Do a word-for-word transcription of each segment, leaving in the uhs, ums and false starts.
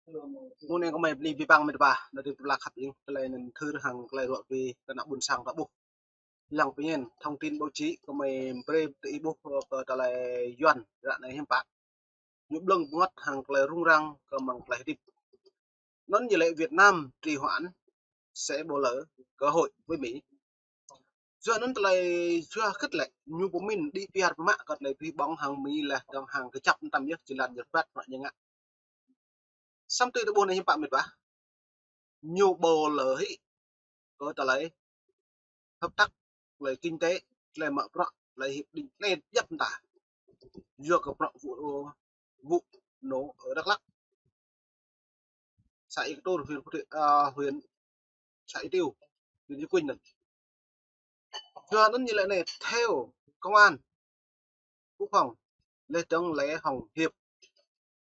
Mơ̆ng anai kơmơi bơni abih bang met wa, nao tơlơi khăp ing, tơlơi anŭn thâo hăng tơlơi ruă bĕ kơ ană ƀôn sang ta ƀuh. Lăng pơñen thông tin báo chí kơmơi brơi tơ ih ƀuh kơ tơlơi Yuan ră anai hiư̆m pă. Ñu blơ̆ng bơngăt hăng tơlơi rŭng răng kơ mơ̆ng tơlơi hơdip. Anŭn ñu lĕ Việt Nam trì hoãn sẽ bỏ lỡ cơ hội với Mỹ. Yua anŭn tơlơi yua hơget lĕ, ñu pơmĭn đĭ piar pơmă kơ tơlơi tui ƀơ̆ng hăng Mi laih dơ̆ng hăng kơjăp mơtam yơh, jơlan yơh ƀat mă ñu ngă. Samơ̆ tui tơƀuh anai hiư̆m pă met wa. Ñu bỏ lỡ hĭ kơ tơlơi hợp tác, tơlơi kinh tế, tơlơi mă bruă, tơlơi hiệp định anai djăp mơta. Yua kơ bruă vụ, vụ nổ ở Đắk Lắk, xã Ia Ktur, huyện Phú Thiện, à, huyện, xã Ia Tiêu, huyện Chư Kuin anŭn. Yua anŭn ñu lĕ anai, theo công an, quốc phòng, laih dơ̆ng lĕ hồng hiệp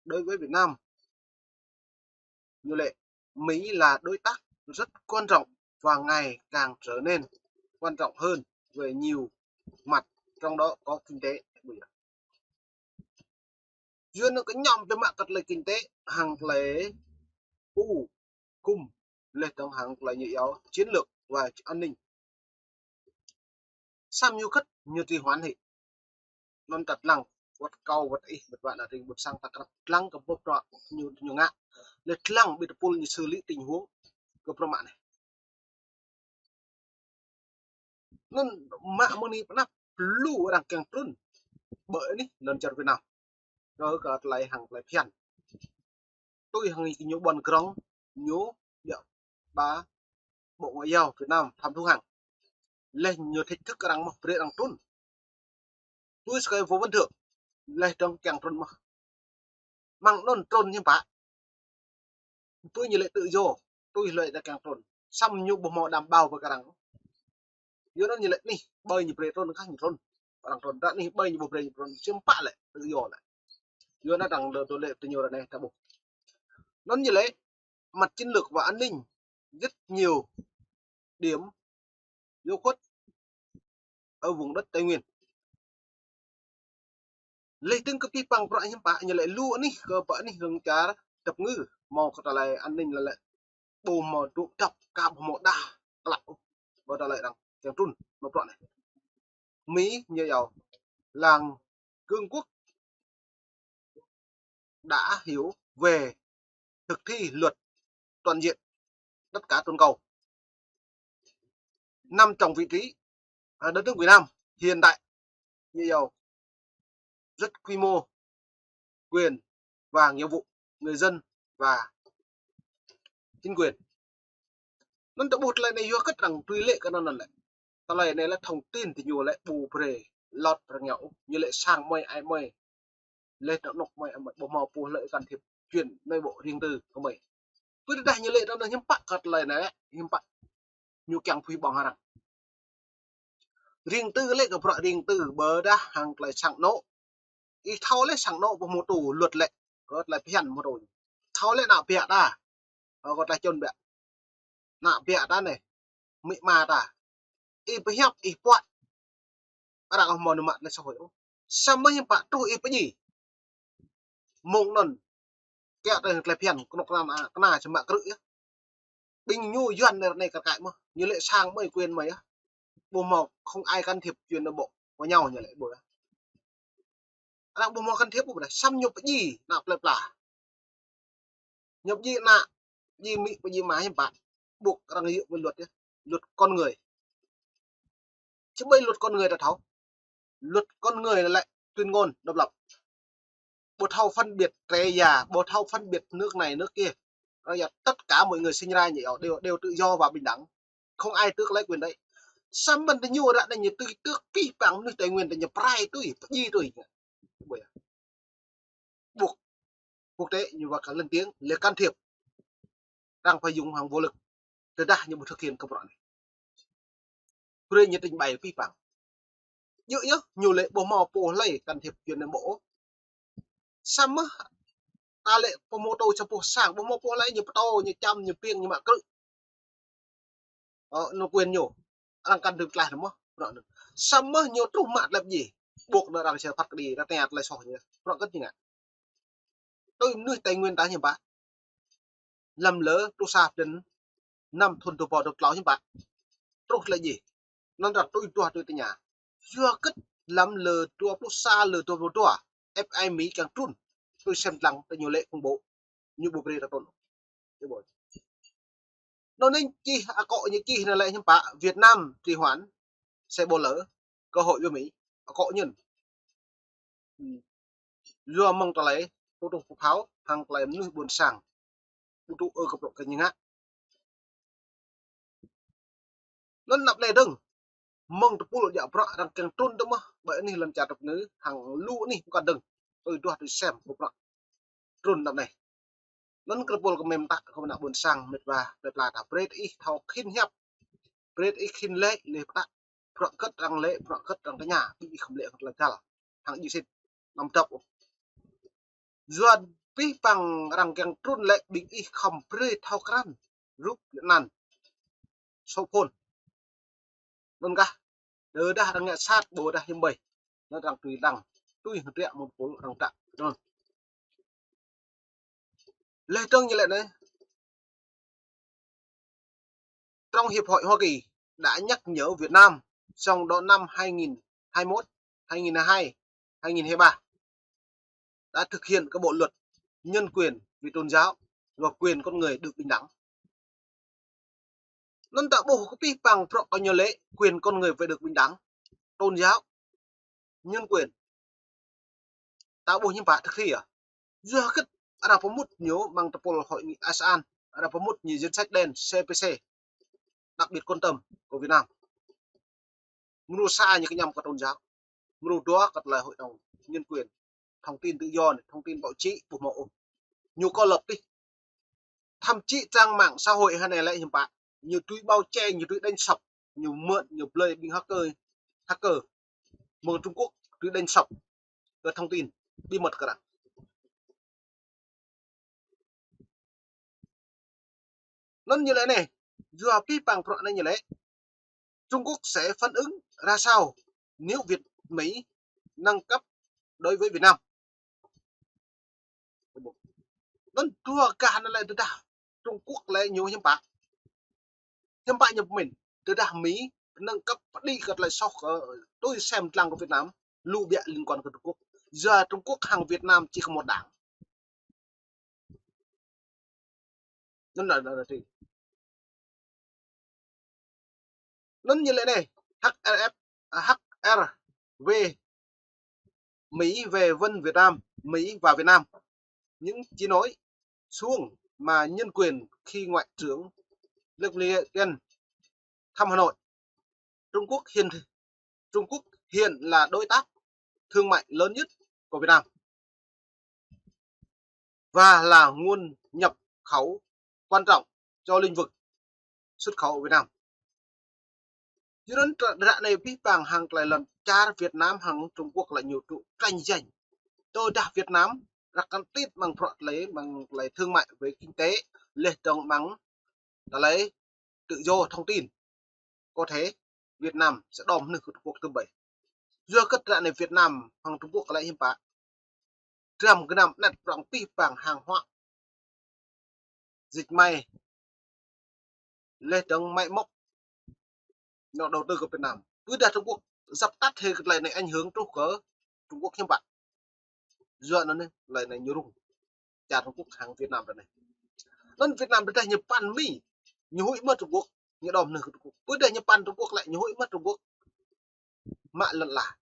đối với Việt Nam. Ñu lĕ Mỹ là đối tác rất quan trọng và ngày càng trở nên quan trọng hơn về nhiều mặt, trong đó có kinh tế. Yua anŭn kơ ñu pơmă kơ tơlơi kinh tế hăng tơlơi pơgum laih dơ̆ng hăng tơlơi ñu iâu chiến lược và an ninh. Samơ̆ ñu kơt ñu trì hoãn hĭ. Anŭn ta lăng, wơ̆t kâo wơ̆t ih, wơ̆t wa ană tring ƀôn sang ta krăp lăng kơ boh bruă ñu, ñu ngă. Laih lăng ƀing tơpul ñu xử lý tình huống kơ bruă mă anai. Anŭn mă mơ̆ng anai pơanăp lu arăng kiăng trŭn ƀơi anih lŏn čar Việt Nam. Rơ kơ tơlơi hăng tơlơi phiăn. Tui hăng ñu ƀuăn grong ñu biă ba Bộ Ngoại giao Việt Nam Phạm Thu Hằng. Laih ñu thách thức arăng mơ̆, brơi arăng trŭn. Tui sơkai Võ Văn Thưởng, laih dơ̆ng kiăng trŭn mơ̆. Mơ̆ng anŭn trŭn hiư̆m pă. Tui ñu lĕ tự do, tui hlơi ta kiăng trŭn. Samơ̆ ñu ƀu hmâo đảm bảo ƀơi kơ arăng. Yua anŭn ñu lĕ anih, ƀơi ñu brơi trŭn kah ñu trŭn. Arăng trŭn, ră anih ƀơi ñu ƀu brơi ñu trŭn, hiư̆m pă lĕ, tự do lĕ. Yua anŭn arăng đơ-, đơ lĕ tơ ñu ră anai ta ƀuh. Anŭn ñu lĕ, mặt chiến lược và an ninh, rất nhiều điểm yếu khuất ở vùng đất Tây Nguyên. Laih dơ̆ng kơ pih păng bruă hiư̆m pă ñu lĕ lu anih kơ pơ anih lŏn čar dap ngư, hmâo kơ tơlơi an ninh lĕ lĕ ƀu hmâo dŏ dap, ka ƀu hmâo đah klă ôh, ƀơi tơlơi arăng kiăng trŭn mă bruă anai. Mỹ ñu iâu là Trung Quốc đã hiểu về thực thi luật toàn diện tất cả toàn cầu. Nằm trong vị trí, à, đất nước Việt Nam hiện tại, như giàu rất quy mô quyền và nghĩa vụ người dân và chính quyền. Anŭn ta ƀuh tơlơi anai yua kơ arăng tui lĕ kơ anŭn lĕ. Tơlơi anai lĕ thông tin tơ ñu lĕ ƀu brơi lŏt rơngiao ôh, ñu lĕ sang mơi ai mơi. Laih dơ̆ng anŏ mơi ai mơi, ƀu hmâo pô hlơi can thiệp chuyện nội bộ riêng tư kơ mơi. Pơdah ñu lĕ tơnah hiư̆m pă kơ tơlơi anai, hiư̆m pă ñu kiăng phui ƀơ̆ng hăng arăng. Riêng tư lĕ kơ bruă riêng tư, ƀơdah hăng tơlơi sang anŏ. Ih thâo lĕ sang anŏ ƀu hmâo tŭ luật lĕ kơ tơlơi phiăn hmâo tŭ. Thâo lĕ ană biă ta, ơ, kơ tơlơi čun biă. Ană biă ta anai, amĭ ama ta. Ih pơhiăp, ih puă. Arăng ƀu hmâo nao mă tơlơi soh ôh. Samơ̆ hiư̆m pă truh ih pơdjai. Mơ̆ng anŭn, kiăng tơlơi phiăn, kơnuk kơna, kơna čơmă krư̆ yơh. Ƀing ñu Yuan anai ră anai kar kaĭ mơ̆. Ñu lĕ sang mơi quyền mơi yơh. Ƀu hmâo, không ai can thiệp chuyện nội bộ của nhau ñu lĕ ƀu yơh. Arăng ƀu hmâo can thiệp ƀu dah, samơ̆ ñu pơdjai, ană plơi pla. Ñu pơdjai ană, pơdjai amĭ, pơdjai ama hiư̆m pă. Buộc arăng dựa với luật yơh. Luật con người. Či ƀơi luật con người ta thâo. Luật con người là lĕ tuyên ngôn độc lập. Ƀu thâo phân biệt trẻ già, ƀu thâo phân biệt nước này nước kia. Bây giờ tất cả mọi người sinh ra như nhau đều, đều tự do và bình đẳng. Không ai tước lấy quyền đấy. Samơ̆ tơ ñu ră anai ñu tui tước pih păng mơnuih Tây Nguyên ta ñu pơrai tui, pơdjai tui. Ƀu yơh. Buộc quốc tế ñu ƀu kơ lên tiếng, lĕ can thiệp. Arăng phải dùng hàng vũ lực. Tơdah ñu ƀu thực hiện kơ bruă anai. Brơi ñu trình bày pih păng. Djơ̆ yơh, ñu lĕ ƀu hmâo pô hlơi can thiệp chuyện nội bộ. Samơ̆ ta lĕ pơhmutu sa boh sang, ƀu hmâo pô hlơi ñu pơtô, ñu čăm, ñu piêng, ñu mă krư̆. Ơ, anŭn quyền ñu. Arăng can thiệp tlaih anŭn mơ̆, bruă anŭn. Samơ̆ ñu truh mă tơlơi pơdjai. Buộc anŭn arăng sẽ phạt kơ đi, arăng tơña tơlơi soh ñu. Bruă hơget ñu ngă. tui mơnuih Tây Nguyên ta hiư̆m pă. Lăm lơ pluh sa blan năm thun dua rơbâo dua pluh klâo hiư̆m pă. Truh lĕ djai. Anŭn arăng tui duah tui tơña. Yua hơget lăm lơ dua pluh sa lơ dua pluh dua, ĕp ai Mỹ kiăng trŭn tui sem lăng tơ ñu lĕ khủng bố. Ñu ƀu brơi ta trŭn. Anŭn anai čih akŏ ñu čih anai lĕ hiư̆m pă Việt Nam trì hoãn sẽ bỏ lỡ cơ hội với Mỹ. Akŏ ñu. Yua mơ̆ng tơlơi tŭ tŭ pơphao hăng tơlơi mơnuih ƀôn sang. Ƀu tŭ ư kơ bruă kơ ñu ngă. Anŭn anăp anai dơ̆ng. Mơ̆ng tơpul djă bruă arăng kiăng trŭn tơ mơ̆ ƀơi anih lŏn čar tơpngư hăng lu anih pơkŏn dơ̆ng. Tui duah tui sem kơ bruă trŭn anăp anai. Anŭn kơ tơpul kơ mĕm ta kơ ană ƀôn sang mĕt wa plơi pla ta brơi ih thâo khĭn hiăp. Brơi ih khĭn lĕ lĕ pơtă. Bruă hơget arăng lĕ, bruă hơget arăng tơña, ƀing ih khŏm lĕ hơget lĕ găl. Hăng djơ̆ sĭt, năm dŏp. Yua pih păng arăng kiăng trŭn lĕ ƀing ih khŏm brơi thâo krăn. Rup anăn. Số phone. Anŭn kah. Tơdah arăng ngă sat, ƀôdah hiư̆m ƀơi. Anŭn arăng tui lăng. Tui hơdră mơ̆ng pul arăng tă. Anŭn. Lĕ dơ̆ng ñu lĕ anai. Trong Hiệp hội Hoa Kỳ đã nhắc nhở Việt Nam trong đó năm hai nghìn hai mươi mốt, hai nghìn hai mươi hai, hai nghìn hai mươi ba đã thực hiện các bộ luật nhân quyền về tôn giáo và quyền con người được bình đẳng. Anŭn ta ƀuh kơ pih păng bruă kơ ñu lĕ quyền con người phải được bình đẳng, tôn giáo, nhân quyền. Ta ƀuh hiư̆m pă thực thi à. Yua hơget arăng pơmŭt ñu mơ̆ng tơpul hội nghị ASEAN, arăng pơmŭt ñu danh sách đen C P C, đặc biệt quan tâm của Việt Nam. Mrô sa ñu kơñăm kơ tôn giáo. Mrô dua kơ tơlơi hội đồng nhân quyền, thông tin tự do anai, thông tin báo chí, ƀu hmâo ôh. Ñu cô lập pih. Thậm chí trang mạng xã hội hơnai lĕ hiư̆m pă. Ñu tui bao che, ñu tui đánh sập, ñu mượn, ñu blơi ƀing hacker, hacker. Mơ̆ng Trung Quốc tui đánh sập kơ thông tin bí mật kơ arăng. Anŭn ñu lĕ anai, yua pih păng bruă anai ñu lĕ, Trung Quốc sẽ phản ứng ra sao nếu Việt Mỹ nâng cấp đối với Việt Nam. Anŭn dua gah anai lĕ tơdah Trung Quốc lĕ ñu hiư̆m pă. Hiư̆m pă ñu pơmĭn. Tơdah Mỹ nâng cấp pơđĭ kơ tơlơi soh kơ tui sem lăng kơ Việt Nam, lu ƀiă liên quan kơ Trung Quốc. Yua Trung Quốc hăng Việt Nam chỉ có một đảng. Anŭn anai, anai, anai. Anŭn ñu lĕ anai, H R F, à, H R W, Mỹ về vấn Việt Nam, Mỹ và Việt Nam. Những chỉ nói suông mà nhân quyền khi Ngoại trưởng Lê Văn Liêm thăm Hà Nội. Trung Quốc hiện Trung Quốc hiện là đối tác thương mại lớn nhất của Việt Nam và là nguồn nhập khẩu quan trọng cho lĩnh vực xuất khẩu Việt Nam. Yua anŭn ră anai pih păng hăng tơlơi lŏn čar Việt Nam hăng Trung Quốc lĕ ñu tŭ tranh giành. Tơdah Việt Nam răk kăn tĭt mơ̆ng bruă tơlơi, mơ̆ng tơlơi thương mại với kinh tế, lĕ dơ̆ng mơ̆ng tơlơi tự do thông tin, có thể Việt Nam sẽ đom nư kơ Trung Quốc tơm ƀai. Yua hơget ră anai Việt Nam hăng Trung Quốc lĕ hiư̆m pă. Trăm gơnam anet prong pih păng hàng hóa, dệt may, lĕ dơ̆ng máy móc, ñu đầu tư kơ Việt Nam. Ƀôdah Trung Quốc dập tắt hơi tơlơi anai ảnh hưởng truh kơ Trung Quốc hiư̆m pă. Yua anŭn anai, tơlơi anai ñu rŭng. Čar Trung Quốc hăng Việt Nam ră anai. Anŭn Việt Nam tơdah ñu păn Mỹ, ñu huĭ mơ̆ Trung Quốc, ñu đom nư kơ Trung Quốc. Ƀôdah ñu păn Trung Quốc lĕ, ñu huĭ mơ̆ Trung Quốc. Mă lŏn ala.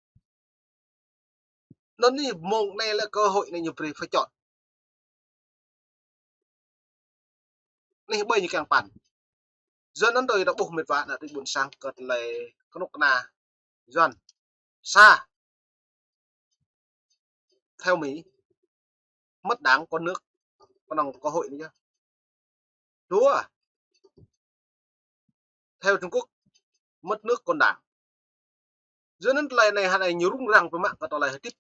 Anŭn anai mơ̆ng anai lĕ cơ hội anai ñu brơi pha čŏt. Anai ƀơi ñu kiăng păn. Yua anŭn tui ta ƀuh mĕt wa ană tring ƀôn sang kơ tơlơi kơnuk kơna. Yua anŭn. Sa. Theo Mỹ, mất đảng con nước, kơnơ̆ng cơ hội anai yơh. Dua, theo Trung Quốc, mất nước con đảng. Yua anŭn tơlơi anai hơnai ñu rŭng răng pơmă kơ tơlơi hơdip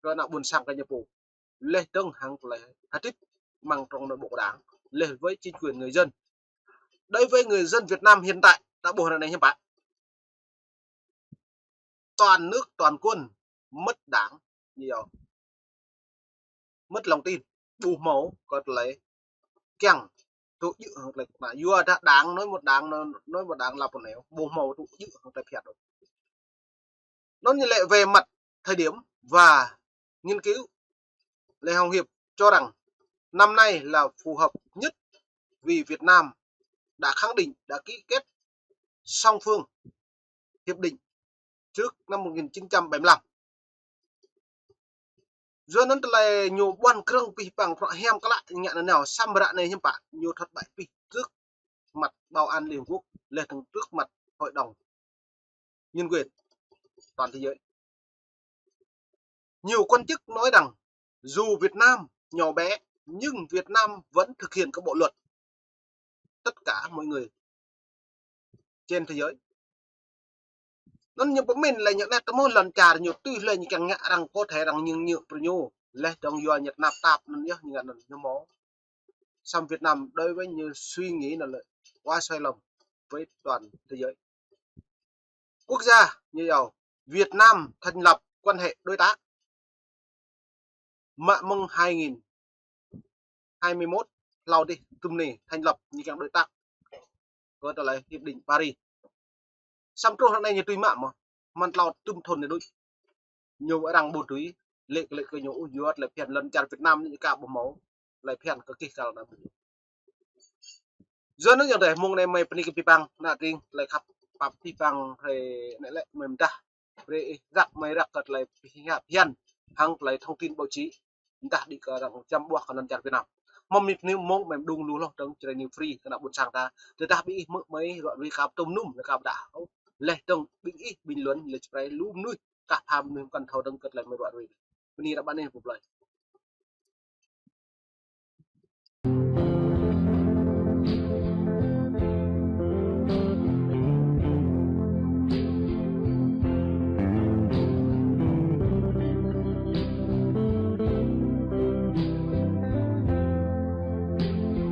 kơ ană ƀôn sang kơ ñu pô. Lĕ dơ̆ng hăng tơlơi hơdip mơ̆ng trong nội bộ đảng, lĕ với chính quyền người dân. Đối với người dân Việt Nam hiện tại, ta ƀuh ră anai hiư̆m pă. Toàn nước, toàn quân, mất đảng, gì đó. Mất lòng tin. ƀu hmâo kơ tơlơi kiăng tŭ djơ̆ hăng tơlơi kơna. Yua dah đảng nói một đảng, nói, nói một đảng là một nẻo, ƀu hmâo tŭ djơ̆ hăng tơlơi phiăn ôh. Anŭn ñu lĕ về mặt thời điểm và nghiên cứu, Lê Hồng Hiệp cho rằng năm nay là phù hợp nhất vì Việt Nam đã khẳng định, đã ký kết song phương hiệp định trước năm một nghìn chín trăm bảy mươi lăm. Yua anŭn tơlơi ñu ƀuăn krơ̆ng pih păng prăk hiam klă ngă nanao samơ̆ ră anai hiư̆m pă ñu thất bại pih trước mặt Bảo an Liên Hợp Quốc, laih dơ̆ng trước mặt Hội đồng Nhân quyền toàn thế giới. Nhiều quan chức nói rằng dù Việt Nam nhỏ bé nhưng Việt Nam vẫn thực hiện các bộ luật. Tất cả mọi người trên thế giới. Anŭn ñu pơmĭn lĕ ñu anet tơmơ̆ lŏn čar ñu tui lĕ ñu kiăng ngă arăng có thể arăng ñưng ñơ̆ pơ ñu. Laih dơ̆ng yua ñu tơnap tap anŭn yơh ñu ngă anŭn ñu hmâo. Samơ̆ Việt Nam đối với ñu suy nghĩ anŭn lĕ quá sai lầm với toàn thế giới. Quốc gia như giàu, Việt Nam thành lập quan hệ đối tác. Mă mơ̆ng hai nghìn hai mươi mốt, hlâo dih, tơm anai thành lập ñu kiăng đối tác kơ tơlơi hiệp định Paris. Samơ̆ truh ră anai ñu tui mă mơ̆, mơ̆n hlâo tơm thun anai đôč. Ñu arăng ƀu tui, lĕ, lĕ kơ ñu ôh, yua tơlơi phiăn lŏn čar Việt Nam ñu ka ƀu hmâo tơlơi phiăn kơ kih kal anŭn. Yua anŭn yơh dêh, mơ̆ng anai mơi bơni kơ pih păng, ană tring, tơlơi khăp pap pih păng, hrơi anai lĕ mơi mơdah brơi ih răk, mơi răk kơ tơlơi phiăn, hăng tơlơi thông tin báo chí, mơdah đĭ kơ arăng čăm ƀuah kơ lŏn čar Việt Nam. Mơ̆ng anai mơ̆ng mơi mơđung lu hloh dơ̆ng Jrai News Free kơ ană ƀôn sang ta. Tơdah ƀing ih hmư̆ mơi ruă ruai kơ tơm num lĕ kơ ƀdah, laih dơ̆ng ƀing ih bình luận lĕ čơprơi lu mơnuih kah pham mơnuih kăn thâo dơ̆ng kơ tơlơi mơi ruă ruai. Bơni ră anai pơblơi.